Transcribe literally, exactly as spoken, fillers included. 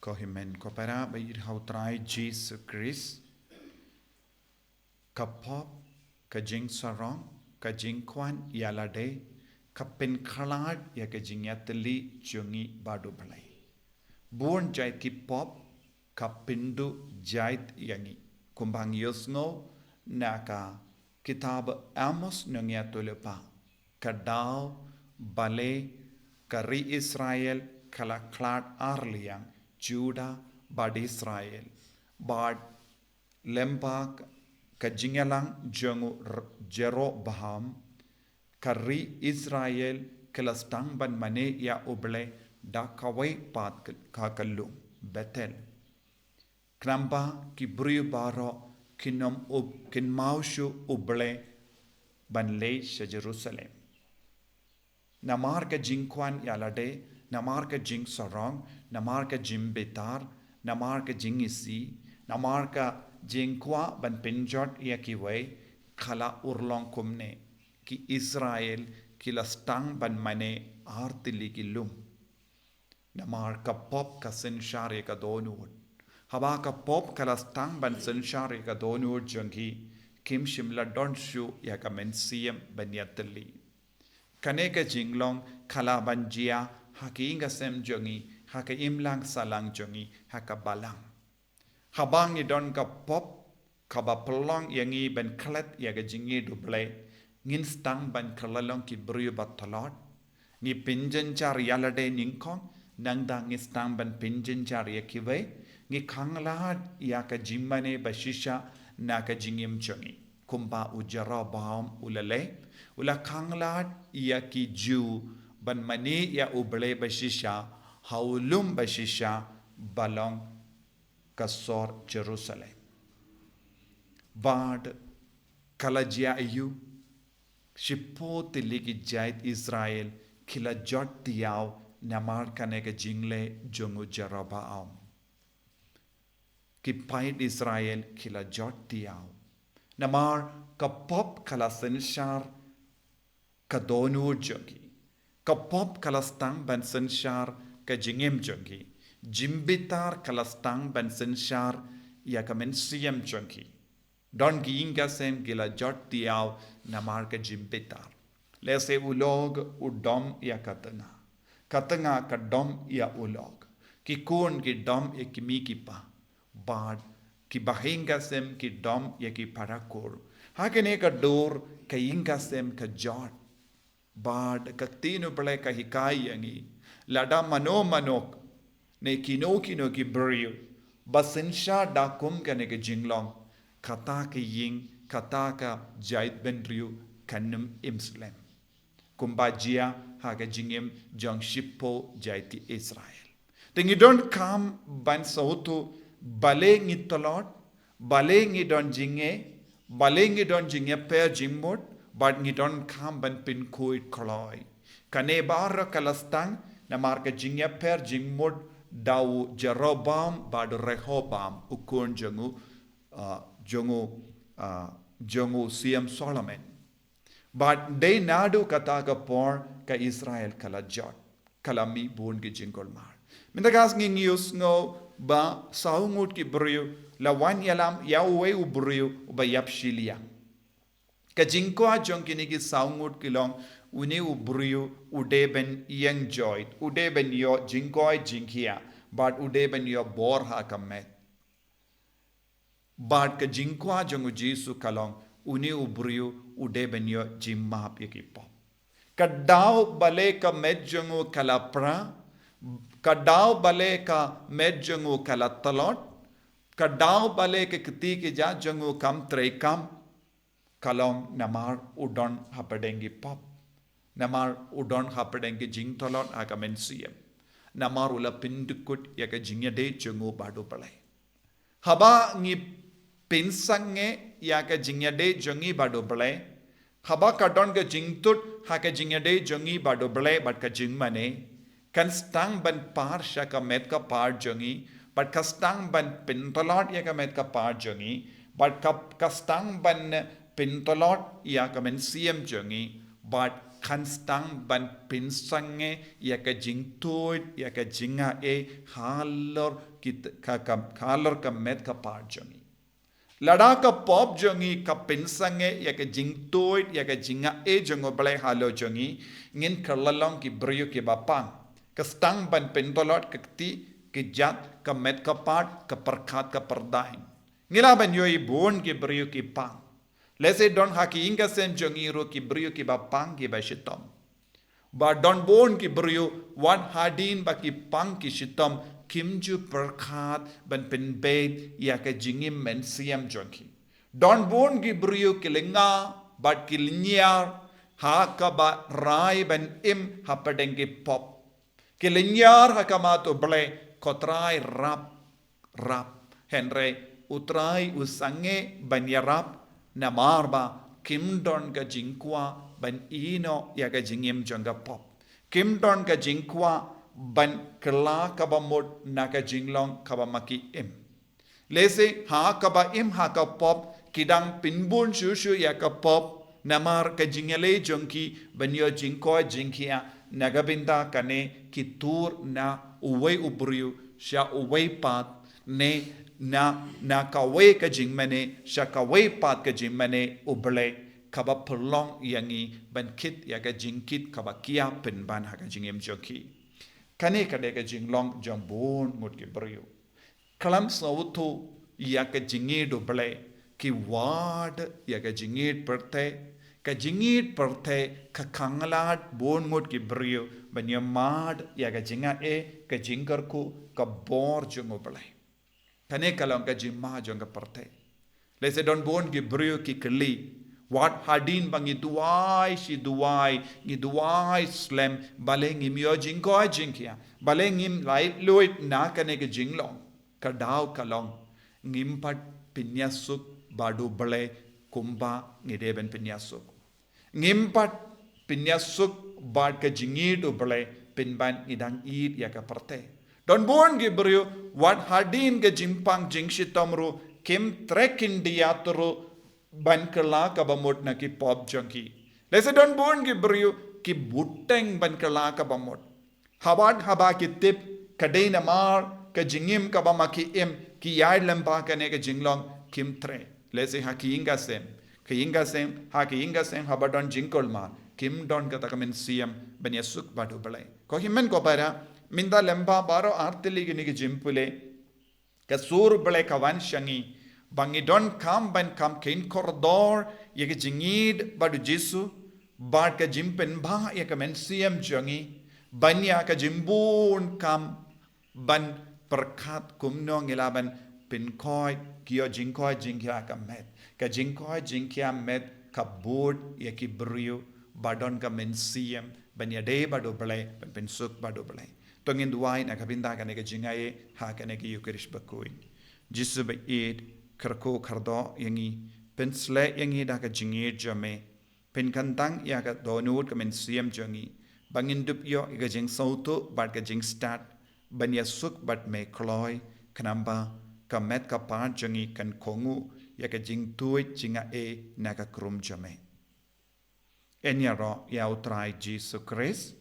Ko hynmen ko para ba ïeit ha u Trai Jisu Krist, ka pop, ka jingsarong, ka jingkwah ïalade, ka pynkhlad ïa ka jingïatylli jong ngi bad U Blei. Bun jait ki pop ka pynduh jait ïa ngi. Kumba ngi ïohsngew na ka kitab Amos nongïathuhlypa, ka daw balei ka ri Israel ka la khlad arliang, Judah bad Israel. Bad lyngba ka jingïalang jong u R-, Jeroboam, ka ri Israel ka la sdang ban mane ïa U Blei da kawei pat ka, ka, ka lum, Bethel. Khnang ba ki briew baroh kin ym u-, kin maw shuh U Blei ban leit sha Jerusalem. Namar ka jingkwah ïalade, namar ka jingsarong, namar ka jingbitar, namar ka jingisih, namar ka jingkwah ban pynjot ïa kiwei, ka la urlong kumne, ki Israel ki la sdang ban mane artylli ki lum. Namar ka pop ka synshar ïa ka dohnud. Haba ka pop ka la sdang ban synshar ïa ka dohnud jong ki, kim shym la don shuh ïa ka mynsiem ban ïatylli. Kane ka jinglong ka lah ban jia ha ka ïing ka sem jong ngi, ha ka imlang sahlang jong ngi, ha ka balang. Haba ngi don ka pop kaba pynlong ïa ngi ban klet ïa ka jingïeit U Blei, ngin sdang ban kylla long ki briew ba tlot. Ngi pynjynjar ïalade nyngkong, nangta ngi sdang ban pynjynjar ïa kiwei. Ngi khanglad ïa ka jingmane ba shisha na ka jingim jong ngi. Kumba u Jeroboam u la leh, u la khanglad ïa ki Jiw ban mane ïa U Blei ba shisha ha u lum ba shisha ba long ka sor Jerusalem. Bad ka la jia aïu? Shiphew tylli ki jait Israel ki la jot tiaw namar kane ka jingleh jong u Jeroboam. Ki paid Israel ki la jot tiaw namar ka pop ka la synshar ka dohnud jong ki. Ka pop ka la sdang ban synshar ka jingim jong ki. Jingbitar ka la sdang ban synshar ïa ka mynsiem jong ki. Don ki ïing ka sem ki la jot tiaw namar ka jingbitar. Lehse u lok u dom ïa ka tnga. Ka tnga ka dom ïa u lok. Ki khun ki dom ïa ki kmie ki kpa. Bad ki bahaïing ka sem ki dom ïa ki para kur. Ha kane ka dur ka ïing ka sem ka jot. Bad ka ktien U Blei ka hikai ïa ngi, lada mano mano ne kino kino ki briew ba synshar da kum kane ka jinglong, kata ka ïing, kata ka jaitbynriew kan ym im slem. Kumba jia ha ka jingim jong shiphew jait ki Israel. Te ngi donkam ban sngewthuh balei ngi tlot, balei ngi don jingeh, balei ngi don jingïapher jingmut, bad ngi donkam ban pynkhuid kloi. Kane baroh ka la sdang namar ka jingïapher jingmut da u Jeroboam bad u Rehoboam, u khun jong u, ah, jong u, ah, jong u Siem Solomon. Bad dei naduh kata ka por ka Israel ka la jot, ka la mih bun ki jingkulmar. Mynta ka sngi ngi ïohsngew ba saw ngut ki briew la wan ïalam ïa uwei u briew uba ïap shiliang. Ka jingkwah jong kine ki saw ngut ki long, une u briew u dei ban ïeng joit, u dei ban ïoh jingkoit jingkhiah, bad u dei ban ïoh bor ha ka met. Bad ka jingkwah jong u Jisu ka long, une u briew u dei ban ïoh jingmap ïa ki pop. Ka daw balei ka met jong u ka la pra, ka daw balei ka met jong u ka la tlot, ka daw balei ka kti ka jait jong u kam treikam, ka long namar u don hapdeng ki pop. Namar u don hapdeng ki jingtlot ha ka mynsiem. Namar u la pyndykut ïa ka jingïadei jong u bad U Blei. Haba ngi pynsangeh ïa ka jingïadei jong ngi bad U Blei, haba ka don ka jingtut ha ka jingïadei jong ngi bad U Blei bad ka jingmane, kan sdang ban par sha ka met ka par jong ngi, bad ka sdang ban pyntlot ïa ka met ka par jong ngi, bad ka, ka sdang ban pyntlot ïa ka mynsiem jong ngi, Bad kan sdang ban pynsangeh ïa ka jingtuid, ïa ka jingaiei halor ki, ka, ka, halor ka met ka par jong ngi. Lada ka pop jong ngi ka pynsangeh ïa ka jingtuid, ïa ka jingaiei jong U Blei halor jong ngi, ngin kylla long ki briew kiba pang. Ka sdang ban pyntlot ka kti, ki jat, ka met ka par, ka pyrkhat ka pyrdaiñ. Ngi lah ban ïohi bun ki briew ki pang. Lehse don ha ki ïing ki sem jong ngi ruh ki briew kiba pang kiba shitom. Ba don bun ki briew wat hadien ba ki pang ki shitom kim ju pyrkhat ban pynbeit ïa ka jingim mynsiem jong ki. Don bun ki briew ki lynga bad ki lynñiar ha kaba rai ban im hapdeng ki pop. Ki lynñiar ha khmat U Blei, ko Trai rap, rap. Hynrei U Trai u sangeh ban ïarap namar ba kim don ka jingkwah ban ïehnoh ïa ka jingim jong ka pop. Kim don ka jingkwah ban kylla kaba mut na ka jinglong kaba ma ki im. Lehse ha kaba im ha ka pop ki dang pynbun shuh shuh ïa ka pop namar ka jingïaleh jong ki ban ïoh jingkoit jingkhiah na ka bynta kane ki tur na uwei u briew sha uwei pat ne na, na kawei ka jingmane sha kawei pat ka jingmane U Blei kaba pynlong ïa ngi ban kit ïa ka jingkit kaba khia pynban ha ka jingim jong ki. Kane ka dei ka jinglong jong bun ngut ki briew. Khlem sngewthuh ïa ka jingïeit U Blei ki wad ïa ka jingïeit pyrthei, ka jingïeit pyrthei ka khanglad bun ngut ki briew ban ïa mad ïa ka jingaiei, ka jingkyrkhu, ka bor jong U Blei. Kane ka long ka jingma jong ka pyrthei. Lehse don bun ki briew ki kylli, wat hadien ba ngi duwai shi duwai, ngi duwai slem, balei ngim ïoh jingkoit jingkhiah, balei ngim laitluid na kane ka jinglong. Ka daw ka long, ngim pat pynïasuk bad U Blei kumba ngi dei ban pynïasuk. Ngim pat pynïasuk bad ka jingïeit U Blei pynban ngi dang ïeit ïa ka pyrthei. Don bun ki briew wat hadien ka jingpang jingshitom ruh kim treh khyndiat ruh ban kylla kaba mut na ki pop jong ki. Lehse don bun ki briew ki bteng ban kylla kaba mut. Haba, haba ki tip ka dei namar ka jingim kaba ma ki im ki ïaid lyngba kane ka jinglong kim treh. Lehse ha ki ïing ki sem, ki ïing ki sem, ha ki ïing ki sem haba don jingkulmar kim don kata ka mynsiem ban ïasuk bad U Blei. Ko hynmen ko para, mynta lyngba baroh artylli kine ki jingpule, ka sur U Blei ka wan sha ngi ba ngi donkam ban kham kheiñ kordor ïa ka jingïeit bad U Jisu bad ka jingpynbha ïa ka mynsiem jong ngi ban ïa ka jingbun kam ban pyrkhat kumno ngi lah ban pynkoit, ki ïoh jingkoit jingkhiah ka met. Ka jingkoit jingkhiah met ka bud ïa ki briew ba don ka mynsiem ban ïadei bad U Blei, ban pynsuk bad U Blei. To ngin duwai na ka bynta kane ka jingaiei ha kane ka Ïukharist bakhuid. Jisu ba ïeit, kyrkhu kyrdoh ïa ngi, pynsleh ïa ngi da ka jingïeit jong me, pynkyntang ïa ka dohnud ka mynsiem jong ngi ba ngin dup ïoh ïa ka jingsngewthuh bad ka jingstad ban ïasuk bad me kloi, khnang ba ka met ka par jong ngi kan kohnguh ïa ka jingtuid jingaiei na ka krum jong me. Yn ïaroh ïa U Trai Jisu Khrist.